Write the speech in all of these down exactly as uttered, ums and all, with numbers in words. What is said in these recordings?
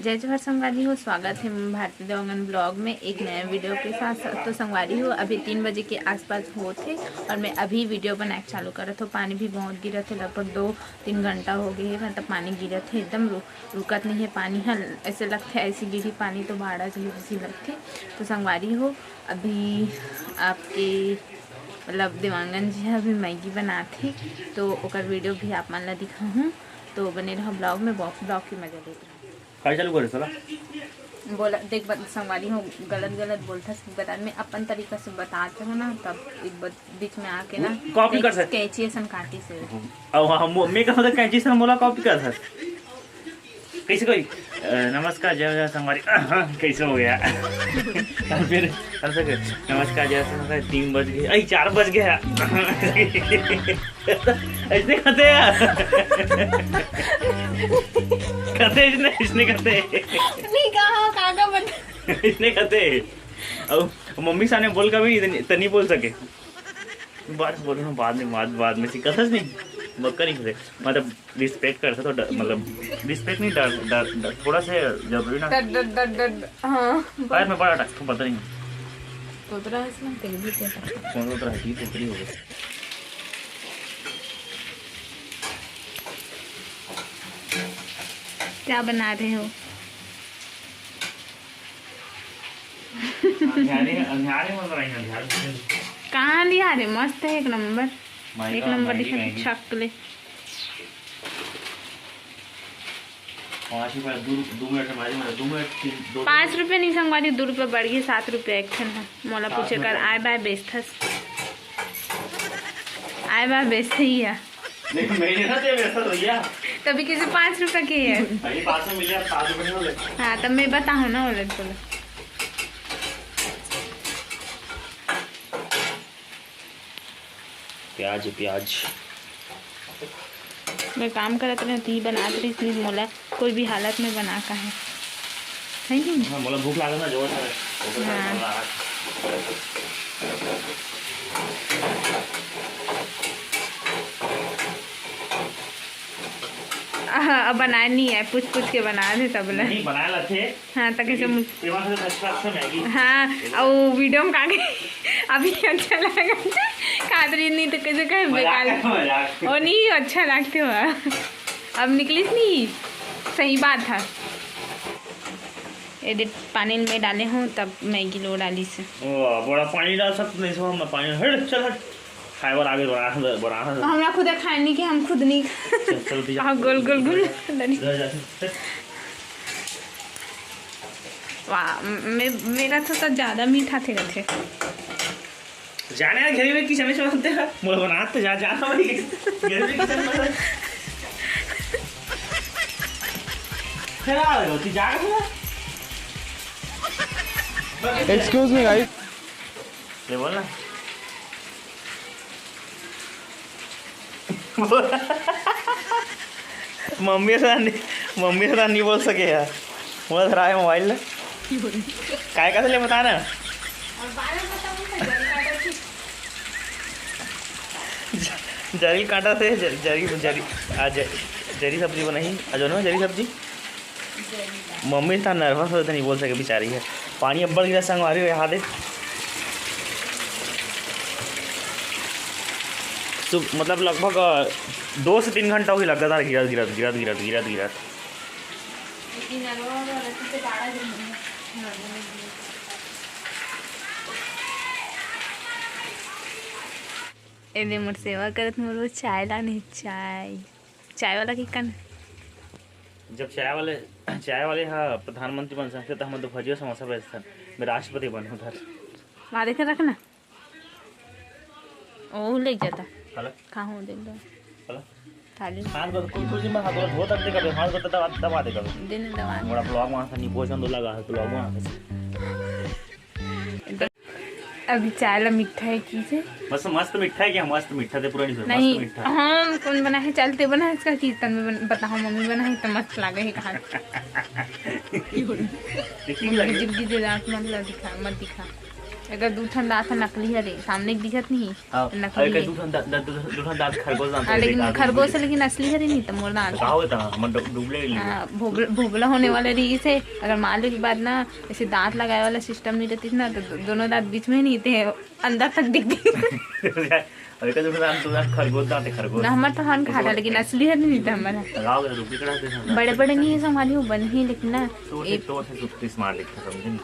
जय जोहार संगवारी हो, स्वागत हे भारती देवांगन ब्लॉग में एक नया वीडियो के साथ। तो संगवारी हो, अभी तीन बजे के आसपास होत हे और मैं अभी वीडियो बनाए के चालू करत हो। पानी भी बहुत गिरत हे, लगभग दो तीन घंटा हो गए हे, मतलब पानी गिरत हे एकदम, रु-, रुकत नहीं है पानी ह। ऐसे लगथे ऐसी गिरी पानी तो बाढ़ा जैसी लगथे। तो संगवारी हो, अभी आपके मतलब देवांगन जी ह अभी मैगी बनात हे, तो ओकर वीडियो भी आप मन ला दिखाहूँ। तो बने रहो ब्लॉग में, ब्लॉग की मजा लेते रहो। काय चालू करे साला? बोला, देख, बत-, संगवारी हो, गलत गलत बोलथस, बता, मैं अपन तरीका से बतात हूँ ना, तब एक बत-, बीच में आके ना कॉपी कर कैंची, सक- कैंची असन काटी से। अब हम, मैं कहूँ तो कैंची से मोला कॉपी कर सक। कैसे कोई, अ, नमस्कार, जय जय संगवारी, कैसे हो गया? और फिर, और फिर, नमस्कार, जय जय संगवारी, तीन बज गए, अरे, चार बज गया। ऐसे कहते हैं यार। कहते हैं इसने, इसने कहते हैं। नहीं कहा, काका बता। इसने कहते हैं। अब मम्मी सामने बोल का भी नहीं, तो नहीं बोल सके। बाद में बोलूँ, बाद में, बाद, बाद में सीखा था नहीं। बक्का नहीं करे। मतलब, रिस्पेक्ट करता तो डर, मतलब, रिस्पेक्ट नहीं, डर, डर, डर, थोड़ा सा जरूरी ना। डर, डर, डर, डर, हाँ। पैर में बड़ा टक, पता नहीं। तोतरा है इसमें, तेरे भी तोतरा। कौन तोतरा है? तीन तोतरी हो गई। क्या बना रहे हो? अंधियारे, अंधियारे में बनाई, अंधियारे में। कहाँ अंधियारे? मस्त है, एक नंबर। एक नंबर दिखा, छक ले। पाँच रुपया, दो, दो मिनट हमारी, मतलब, दो मिनट, तीन, दो पाँच रुपया नहीं संगवारी, दो रुपया बढ़ गई, सात रुपया एक ठन है। मोला पूछे कर, आय बाय बेचथस। आय बाय बेचथे ही है। लेकिन मैं नहीं ना दे वैसा भैया। तभी किसी पाँच रुपया के है। अरे, पाँच सौ मिले, सात रुपये नहीं हो गए। हाँ, तब मैं बताऊँ ना, वो लोग बोलो। प्याज, प्याज। मैं काम करत रहे, ती बनात रही, इसलिए मोला कोई भी हालत में बना का है, है कि नहीं? हाँ, मोला भूख लागल ना, जोर से। हाँ। आहा, अब बनाए नहीं है, पूछ पूछ के बना दे तब ले। नहीं, बनाए ला थे। हाँ, त कैसे मुझ- ये बात तो अच्छा, अच्छा मैगी। हाँ, और वीडियो में का के अभी अच्छा लगा। कादरी नहीं तो कैसे कहे मजाक बेकार। है, मजाक। ओ नहीं, अच्छा लगते हो। अब निकलिस नहीं, सही बात है। ये दे पानी में डाले हूँ, तब मैगी लो डाली से। ओ, बड़ा पानी डाल सकते नहीं, सब हम पानी, हट, चल हट। खाए बर आगे बना, बना। तो हमरा खुदे खाए नहीं कि हम खुद नहीं। चल, चल, भैया। हाँ, गोल, गोल, गोल। इधर जा, चल। वाह, मे-, मेरा तो, तो ज्यादा मीठा थे रखे। जाने यार, घर में किचन में चलते हैं। मोला बना तो जा, जा भाई। घर में किचन में। चला आ रहे हो, तू जा रहे हो? Excuse me, guys। ले बोल ना। मम्मी से नहीं, मम्मी से नहीं बोल सके यार। मोला धरा है मोबाइल ले। काय का ले बता ना। जरी काटा से जरी, जरी, जरी, आ, ज-, जरी सब्जी बनाई। आ, जो ना जरी सब्जी। मम्मी इतना नर्वस होते नहीं बोल सके बेचारी है। पानी अब्बड़ गिरा संगवारी हो यहाँ दे। सु-, मतलब लगभग, अ, दो से तीन घंटा हुई लगातार गिरत, गिरत, गिरत, गिरत, गिरत, गिरत। ए दे मोर सेवा करत, मोर चाय लाने, चाय। चाय वाला की कन? जब चाय वाले, चाय वाले हा प्रधानमंत्री बन सकते, तो हम तो भजिया समोसा बेचते, मैं राष्ट्रपति बनूं उधर। वहाँ देखे रखना। ओ, ले जाता। हेलो। कहाँ हो, देख दो। हेलो। थाली। हाथ को कुल, कुल जी में हाथ को धो तक देगा, हाथ को दबा, दबा देगा। दिन दबा। मोड़ा ब्लॉग वहाँ से नहीं पहुँचा, दो लगा है ब्लॉग वहाँ से। अभी चाय ला मीठा है की से? मस्त, मस्त मीठा है क्या? मस्त मीठा थे, पूरा नहीं सुना, नहीं, मस्त मीठा। हम कौन बना है? चाय ते बना है इसका कीर्तन में बन-, बताओ, मम्मी बना है तो मस्त लागे है कहा। देखिए, मम्मी लगे। जिद्दी दे दांत मत ला दिखा, मत दिखा। अगर दू ठन दांत ह नकली हरे, सामने के दिखत नहीं, हाँ, नकली अरे, है। दू ठन दा-, दा-, दू ठन दांत खरगोश दांत हाँ, है, लेकिन देख आदमी खरगोश है, लेकिन असली हरे नहीं, तो मोर दांत तो का होता है, हमर डु-, डुबले के लिए। हाँ, भोबल-, भोबला होने वाला रहिस हे। अगर मान लो के बाद ना, ऐसे दांत लगाए वाला सिस्टम नहीं रहती ना, तो दो-, दोनों दांत बीच में नहीं थे, अंदर तक दिख गई। अरे, का दू ठन दांत, दू दांत खरगोश दांत है, खरगोश। ना, हमर तो हन खाटा, लेकिन असली हरे नहीं थे हमर। लगाओ, तो डुप्लीकेट आते हैं। बड़े बड़े नहीं है, संभाली हो, बन ही, लेकिन ना, तो एक तो से सुत्ती मार लिखा, समझे नहीं?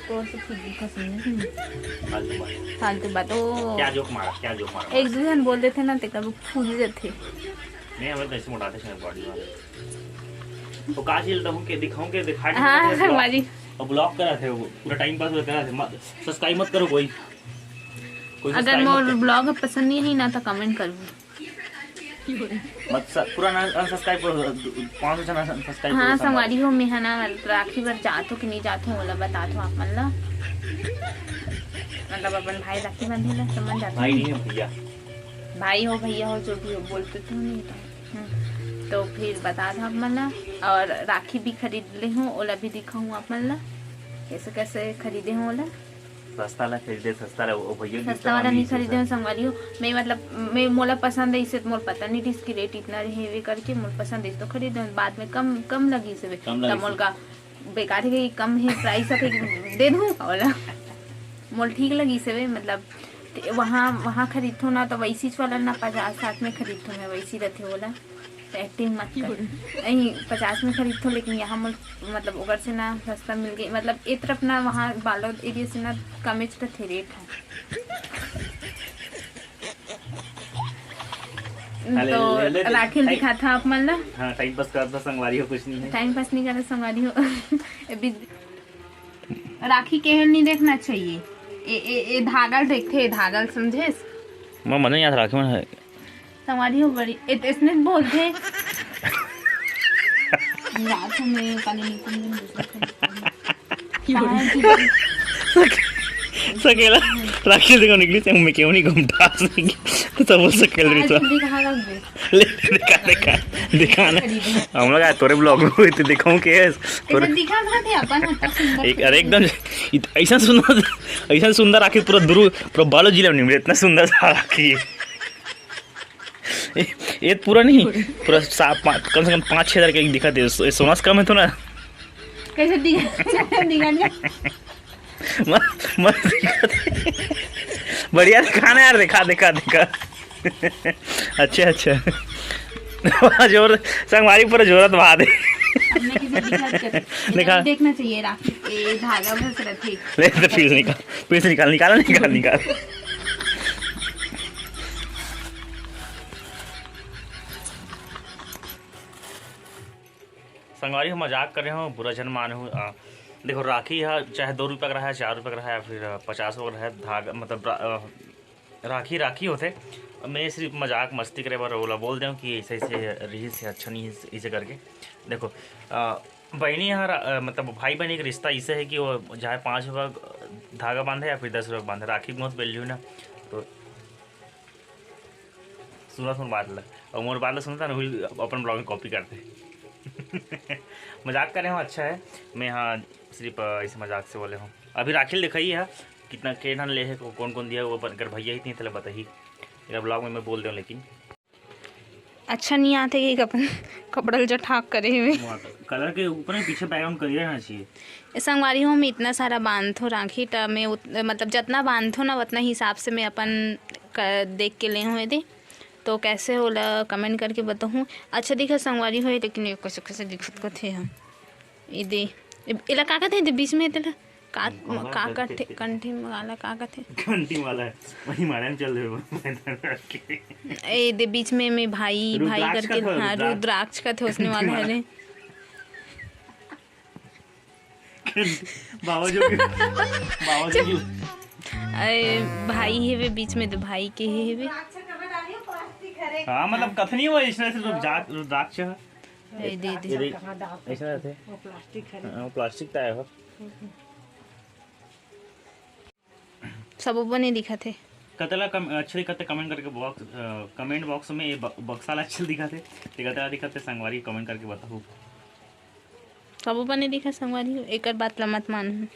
तोर से ठीक दिखत नहीं। फालतू बात। फालतू बात। ओ। क्या जोक मारा, क्या जोक मारा? एक दू झन बोल देथे ना, तेकर वो फूल जाथे। नहीं, हमें तो ऐसे मोटाते समय बॉडी वाले। तो का चीज दिखाऊं के, दिखाऊं के, दिखा के हाँ, दिखाऊं के, संगवारी। और ब्लॉग करा थे वो, पूरा टाइम पास करा थे। मत, सब्सक्राइब मत करो कोई। कोई अगर सब्सक्राइब मत मोर करो। ब्लॉग पसंद नहीं है ना, तो कमेंट करो। मत स-, पूरा ना अनसब्सक्राइब करो, पाँच सौ चैनल अनसब्सक्राइब हाँ, करो, संगवारी हो, मैं ह ना राखी बर जात हो कि नहीं जात हो, ओला बतात हो आप मन ला। मतलब अपन भाई राखी बांधे ला, समझ जाते भाई हो। नहीं है भैया। भाई हो, भैया हो, जो भी हो, बोलते तो नहीं तो। हम्म, तो फिर बतात हो आप मन ला। और राखी भी खरीद ले हूँ, ओला भी दिखाऊँ आप मन ला, कैसे कैसे खरीदे हूँ ओला। सस्ता ला खरीदे, सस्ता ला, वो भैया सस्ता वाला नहीं खरीदे हो संगवारी हो। मैं मतलब, मैं, मोला पसंद है इसे, मोला पता नहीं रिहिस कि रेट इतना रहे करके, मोला पसंद है तो खरीदे। बाद में कम, कम लगिस हे, कम लगिस हे। मोला का बेकार है कि कम है प्राइस है, दे दूँ वाला। मोला ठीक लगिस हे, मतलब, ते वहाँ, वहाँ खरीदथो ना, तो वैसी वाला ना, पचास साठ में खरीदथो मैं, वैसी रहते वाला। एक्टिंग मत कर। नहीं, पचास में खरीदथो, लेकिन यहाँ मोल-, मतलब, ओकर से ना सस्ता मिल गई। मतलब, ए तरफ ना, वहाँ बालोद एरिया से ना, कमेच रथे रेट है। अरे, तो ले, ले, ले। राखी ल टाइम दिखाथा आप मन ला। हाँ, टाइम पास करत था संगवारी हो, कुछ नहीं है। टाइम पास नहीं करत संगवारी हो। अभी राखी केहू ल नहीं देखना चाहिए। ए, ए, ए धागा ल देखथे, ए धागा ल, समझेस? मैं मजा नहीं आता राखी में। संगवारी हो बड़ी, ए, इसने बोलथे। रात में काली निकुंजन दूसरा से। सकेला राखी देखो निकली से, मैं क्यों नहीं घूमता, सब बोल सकेल रही तो। आज भी कहाँ रख दे? ले, दिखा, दिखा, दिखा ना। हम लोग आज तोरे ब्लॉग में हुए थे, दिखाऊं के है? तोरे इसे दिखा, दिखा दे अपन, हत्ता सुंदर एक, अरे एकदम इत-, ऐसा सुंदर, ऐसा सुंदर राखी पूरा दुरु, पूरा बालोद जिला में नहीं मिले, इतना सुंदर सा राखी है। ये, ये पूरा नहीं, पूरा सा-, पा-, कम से कम पाँच छः हज़ार के एक दिखा दे, सो-, ये सोना से कम है तो ना? कैसे दिखा, दिखा, दिखा। मत, मत दिखा दे। बढ़िया दिखा ना यार, दिखा, दिखा, दिखा। अच्छा, अच्छा। जोर, संगवारी पूरा जोरत बहा दे। हमने किसी की मदद करी। दिखा। देखना चाहिए राखी, ए, धागा बस रखे। ले, तो पीस निकाल, पीस निकाल, निकाल, निकाल, निकाल। संगवारी हो, मजाक करे हो, बुरा झन मानहू। अ, देखो, राखी ह चाहे दो रुपया के रहा है, चार रुपया के रहा है, या फिर, अ, पचास रुपया के रहा है, धागा, मतलब, रा-, अ, राखी, राखी होथे। मैं सिर्फ मजाक मस्ती करे बर ओला बोल देंव कि ऐसे, ऐसे रिहिस हे, अच्छा नहीं हे, इसे करके। देखो, अ, बहिनी ह रा-, अ, मतलब, भाई बहिनी के रिश्ता इसे है कि वो चाहे पाँच रुपया धागा बांधे या फिर दस रुपया बांधे, राखी बहुत value ना, तो सुना सुन बात ला, और मोर बात ला सुनता ना, वही अपन ब्लॉग में कॉपी करते। मजाक करे हो, अच्छा है। मैं, हाँ, सिर्फ, अ, ऐसे मजाक से बोले हूँ। अभी राखी ल दिखाई है, कितना के ठन ले है, को-, कौन कौन दिया, वो अपन, अगर भैया ही नहीं, तो बताही। मेरा ब्लॉग में मैं बोल दूँ, लेकिन अच्छा नहीं आते कि अपन कपड़ा ल जठाक करे हुए। कलर के ऊपर में पीछे बैकग्राउंड करिया रहना चाहिए। ए संगवारी हो, मैं इतना सारा बांधथो राखी, त मैं उत-, मतलब, जतना बांधथो ना, उतना हिसाब से मैं अपन क-, देख के ले हूँ एदे। तो कैसे होला, कमेंट करके बताहूँ। अच्छा दिखत संगवारी हो, लेकिन ये कैसे, कैसे दिखत कथे हम। ये दे, ए-, एला का कथे दे, बीच में तेला का, कमर का कंठी। कथे, कंठी माला का कथे? कंठी माला है, वही मारे में चल रहे हो। ए दे, बीच में, में भाई, भाई रुद्राक्ष करके, कथे, हाँ, रुद्राक्ष। रुद्राक्ष कथे, उसने कंठी वाला है माला। रे। बाबा जी के, बाबा जी के। अरे भाई हेवे बीच में, तो भाई के हेवे। हाँ, मतलब कथनी वो इसने से रुद्रा-, रुद्राक्ष है। ए, दे, दे। ये देख, ऐसा रहते। वो प्लास्टिक है। हाँ, वो प्लास्टिक का है वो। सब ऊपर नहीं दिखत हे। कतला कम, अच्छे कते कमेंट करके बॉक्स, अ, कमेंट बॉक्स में ये ब-, बक्सा ला अच्छे दिखत हे। ते कतला दिखत हे संगवारी, कमेंट करके बताओ। सब ऊपर नहीं दिखत संगवारी, एकर बात ला मत मान।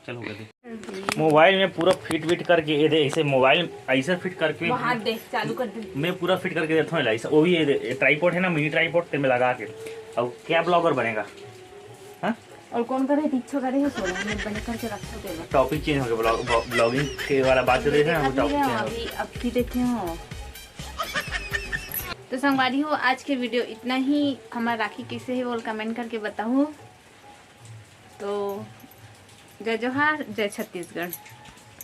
चल, हो गया दे। मोबाइल में पूरा फिट विट करके ये दे, ऐसे मोबाइल ऐसे फिट करके वहाँ देख, चालू कर दे। मैं पूरा फिट करके देता हूँ, ऐसा। वो भी ये ट्राइपॉड है ना, मिनी ट्राइपॉड, ते में लगा के। अब क्या ब्लॉगर बनेगा? हाँ? और कौन करे, पीछे करे है, सोना में बंद करके रखो देगा। टॉपिक चेंज हो गया, ब्लॉग, ब्लॉगिंग के वाला बात कर रहे थे ना, हम देखा टॉपिक नहीं चेंज है, हो गया। अभी, अब की देखे हो। तो संगवारी हो, आज के वीडियो इतना ही। हमारा राखी कैसे है, वो कमेंट करके बताओ। तो जय जोहार, जय छत्तीसगढ़।